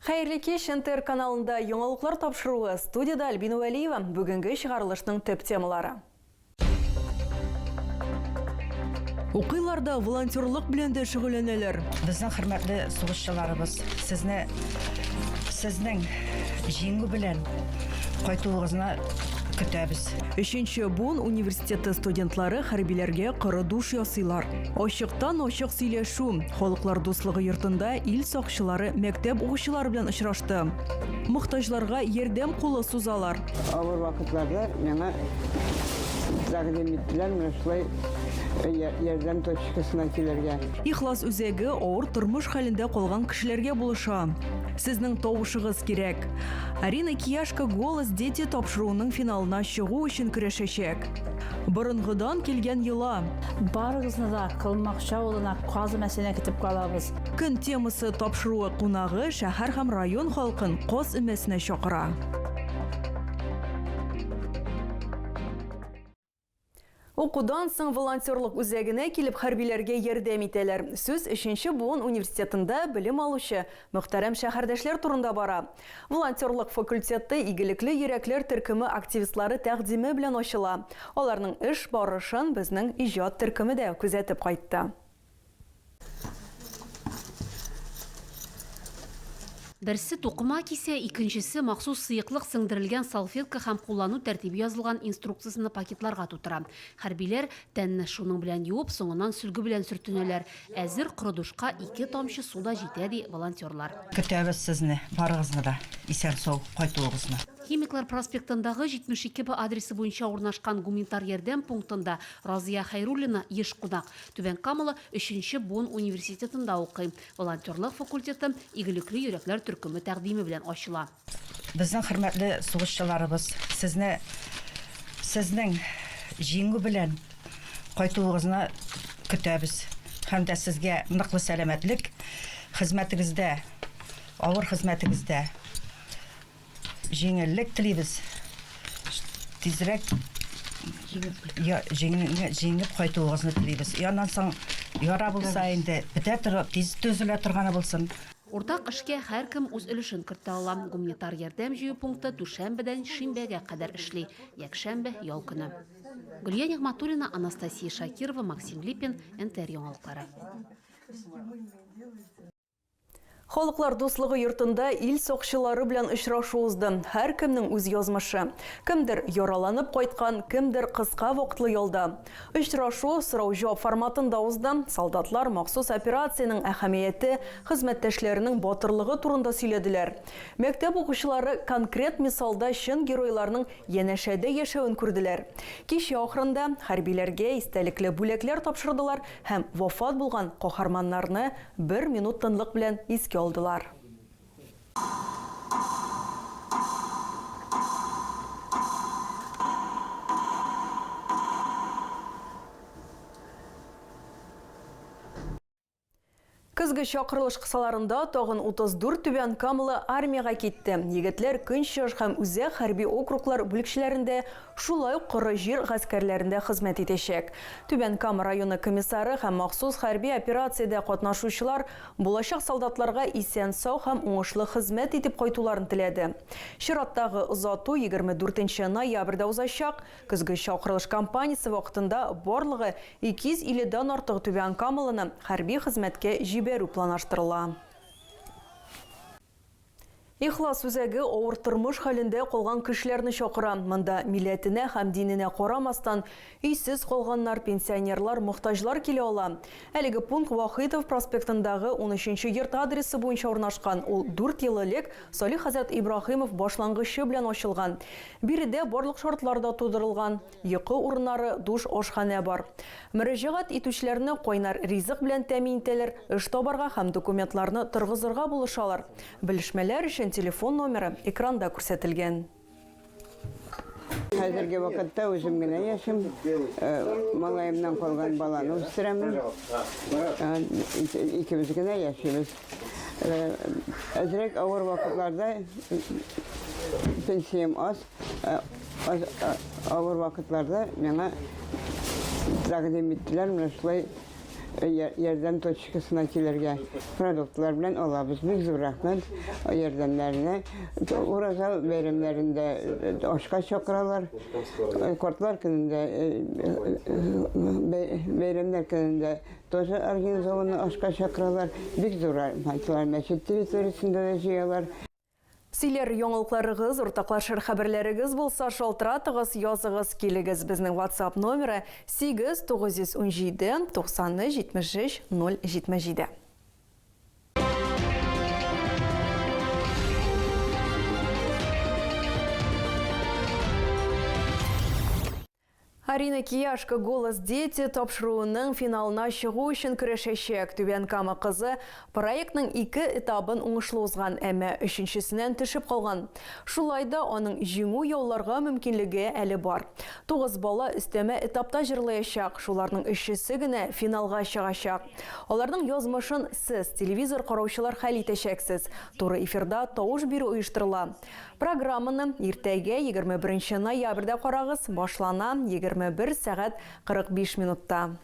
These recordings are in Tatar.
Хәерле кич, НТР каналында яңалыклар тапшыруы. Студиядә Альбина Вәлиева. Бүгенге чыгарылышның төп темалары. Укыйлар да, волонтерлык белән дә шөгыльләнәләр. Безнең хөрмәтле сугышчыларыбыз, сезне сезнең җиңү белән кайтуыгызны көтәбез. Өченче буын университеты студентлары хәрбиләргә коры душ ясыйлар. Ачыктан-ачык сөйләшү. Халыклар дуслыгы йортында ил сакчылары мәктәп укучылары белән очрашты. Мохтаҗларга ярдәм кулы сузалар. Авыр вакытларда миңа тәкъдим иттеләр менә шулай ярдәм точкасына килергә. Ихлас үзәге авыр тормыш хәлендә калган кешеләргә булыша. Сезнең тавышыгыз кирәк. Арина Кияшко Голос дети тапшыруының финалына чыгу өчен көрәшәчәк. Борынгыдан килгән йола. Барыгызны да Кылмакчы авылына каз өмәсенә көтеп калабыз. Көн темасы тапшыруы кунагы шәһәр һәм район халкын каз өмәсенә чакыра. Укудан соң волонтерлык үзәгенә килеп хәрбиләргә ярдәм итәләр. Сүз өченче буын университетында белем алучы мөхтәрәм шәһәрдәшләр турында бара. Волонтерлык факультеты Игелекле йөрәкләр төркеме активистлары тәкъдиме белән ачыла. Аларның эш барышын безнең иҗат төркеме дә күзәтеп кайтты. Берсе тукыма кисә, икенчесе махсус сыеклык сеңдерелгән салфетка һәм куллану тәртибе язылган инструкциясне пакетларга тутыра. Хәрбиләр тәнне шуның белән юып, соңыннан сөлге белән сөртенәләр. Әзер коры душка ике тамчы су да җитә, ди волонтерлар. Көтәбез сезне, барыгызны да, исән-сау кайтуыгызны. Химиклар проспектындагы 72 Б адресы буенча урнашкан гуманитар ярдәм пунктында Разыя Хәйруллина еш кунак. Түбән Камалы өченче буын университетында укый. Волонтерлык факультеты Игелекле йөрәкләр төркеме тәкъдиме белән ачыла. Безнең хөрмәтле сугышчыларыбыз, сезне сезнең җиңү белән кайтуыгызны көтәбез һәм дә сезгә ныклы сәламәтлек, хезмәтегездә, авыр хезмәтегездә Җиңеллек телибез. Тизрәк җиңеп кайтуыгызны телибез. И аннан соң яра булса инде, бетә тор, тиз төзелә торганы булсын. Уртак эшкә һәркем үз өлешен кертә ала. Гуманитар ярдәм җыю пункты дүшәмбедән шимбәгә кадәр эшли. Якшәмбе, ял көне. Гөлия Нигъмәтуллина, Анастасия Шакирова, Максим Липин, НТР Яңалыклары. Халыклар дуслыгы йортында ил сакчылары белән очрашу узды. Һәркемнең үз язмышы. Кемдер яраланып кайткан, кемдер кыска вакытлы ялда. Очрашу сорау-җавап форматында узды. Солдатлар махсус операциянең әһәмияте, хезмәттәшләренең батырлыгы турында сөйләделәр. Мәктәп укучылары конкрет мисалда чын геройларның янәшәдә яшәвен күрделәр. Кичә ахырында хәрбиләргә истәлекле бүләкләр тапшырдылар һәм вафат булган каһарманнарны бер минут тынлык белән искә алдылар. Көзге чакырылыш кысаларында тагын 34 түбән камалы армиягә китте. Егетләр Көнчыгыш һәм Үзәк хәрби округлар бүлекчәләрендә, шулай ук коры җир гаскәрләрендә хезмәт итәчәк. Түбән Кама районы комиссары һәм махсус хәрби операциядә катнашучылар булачак солдатларга исән-сау һәм уңышлы хезмәт итеп кайтуларын теләде. Чираттагы озату 24 нче ноябрьдә узачак. Көзге чакырылыш кампаниясе вакытында барлыгы 250 дән артык түбәнкамалыны хәрби хезмәткә җибәрү планлаштырыла. Ихлас үзәге авыр тормыш хәлендә калган кешеләрне чакыра. Монда милләтенә һәм диненә карамастан, өйсез калганнар, пенсионерлар, мохтаҗлар килә ала. Әлеге пункт Вахитов проспектындагы унөченче йорт адресы буенча урнашкан. Ул дүрт ел элек Салих хәзрәт Ибраһимов башлангычы белән ачылган. Биредә барлык шартлар да тудырылган, йокы урыннары, душ, ашханә бар. Мөрәҗәгать итүчеләрне кайнар ризык белән тәэмин итәләр, эш табарга һәм документларны торгызырга булышалар. Белешмәләр өчен телефон номеры экранда күрсәтелгән. Хәзерге вакытта үзем генә яшим. Малаемнан калган баланы үстерәм. Икебез генә яшибез. Әзрәк авыр вакытларда пенсиям аз. Авыр вакытларда миңа тәкъдим иттеләр, менә шулай ярдәм точкасына килергә. Продуктлар белән алабыз. Бик зур рәхмәт ярдәмнәренә. Ураза бәйрәмнәрендә ашка чакыралар. Картлар көнендә, бәйрәмнәр көнендә тоже организованно ашка чакыралар. Бик зур рәхмәт. Мәчет территориясендә дә җыялар. Сөйләр яңалыкларыгыз, уртаклашыр хәбәрләрегез булса, шалтыратыгыз, языгыз, килегез. Безнең WhatsApp номеры 8 917 93 73 077. Арина Кияшко Голос дети тапшыруының финалына чыгу өчен көрәшәчәк. Түбән Кама кызы проектның ике этабын уңышлы узган, әмма өченчесеннән төшеп калган. Шулай да аның җиңү яуларга мөмкинлеге әле бар. Тугыз бала өстәмә этапта җырлаячак, шуларның өчесе генә финалга чыгачак. Аларның язмышын сез, телевизор караучылар хәл итәчәксез. Туры эфирда тавыш бирү оештырыла. Программаны иртәгә, 21 ноябрьдә карагыз, башлана 21 сәгать 45 минутта.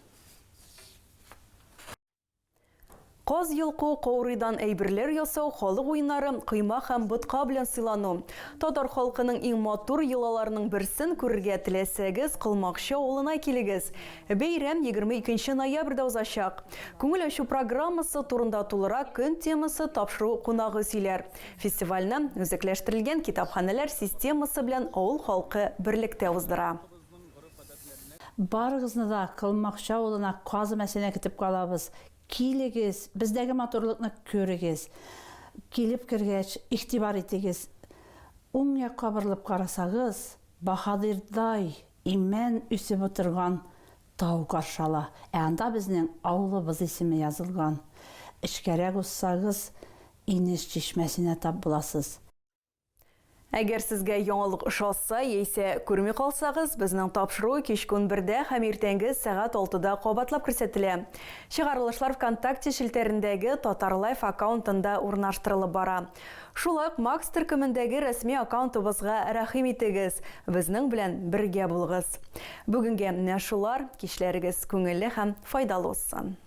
Каз йолку, каурыйдан әйберләр ясау, халык уеннары, коймак һәм ботка белән сыйлану. Татар халкының иң матур йолаларының берсен күрергә теләсәгез, Колмакчы авылына килегез. Бәйрәм 22 ноябрьдә узачак. Күңел ачу программасы турында тулырак Көн темасы тапшыру кунагы сөйләр. Фестивальне үзәкләштерелгән китапханәләр системасы белән авыл халкы берлектә уздыра. Барыгызны да Колмакчы авылына каз өмәсенә көтеп калабыз. Килегез, бездәге матурлыкны күрегез. Килеп кергәч, игътибар итегез, уң якка борылып карасагыз, баһадирдай имән үсеп утырган тау каршы ала. Ә анда безнең авылыбыз исеме язылган. Эчкәрәк узсагыз, Инеш чишмәсенә тап буласыз. Әгәр сезгә яңалык ошаса яисә күрми калсагыз, безнең тапшыру кичке унбердә һәм иртәнге сәгать алтыда кабатлап күрсәтелә. Чыгарылышлар ВКонтакте челтәрендәге Татарлайф аккаунтында урнаштырылып бара. Шулай ук Макс төркемендәге рәсми аккаунтыбызга рәхим итегез, безнең белән бергә булыгыз. Бүгенгә менә шулар, кичләрегез күңелле һәм файдалы узсын.